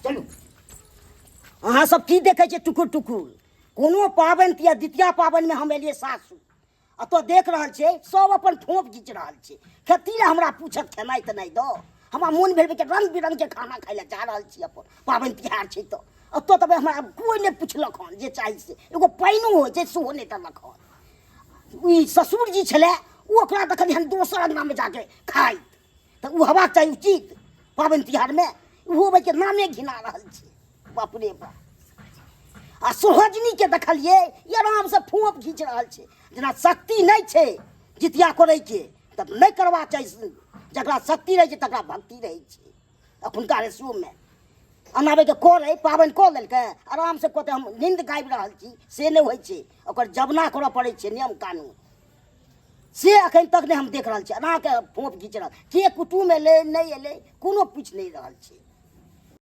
चलू। अहाँ सब की देखै छियै टुकुर टुकुर? कोनो पाबनि तिहार, द्वितीया पाबनिमे हम एलियै सासु, एतऽ देख रहल छियै सब अपन ठोप घीच रहल छै। खेती लए हमरा पूछत खेनाइ तऽ नहि दऽ। हमरा मोन भेल कि रङ्ग बिरङ्गके खाना खाइ लए जा रहल छी, अपन पाबनि तिहार छै। तऽ एतऽ तऽ हमरा कोइ नहि पुछलक हन जे चाही से, एगो पानिओ होइ छै सेहो नहि देलक हन। ई ससुर जी छलै, ओ ओकरा देखलियै हन दोसर अङ्गनामे जाके खाइत। तऽ ओ हेबाक चाही उचित पाबनि तिहारमे? ओहो भाइके नामे घिना रहल छै, बाप रे बाप। आ सोहजनीके देखलियै, ई आरामसँ फोप घीच रहल छै, जेना शक्ति नहि छै जितिया करैके। तऽ नहि करबाक चाही। जकरा शक्ति रहै छै तकरा भक्ति रहै छै। एखुनका रेसियोमे अनाबैके करै पाबनि कऽ लेलकै, आरामसँ कहतै हम नींद गाबि रहल छी, से नहि होइ छै। ओकर जबना करऽ पड़ै छै नियम कानून, से एखन तक नहि हम देख रहल छी। एनाके फोप घीच रहल, के कुटुम एलै नहि एलै, कोनो पूछि नहि रहल छै।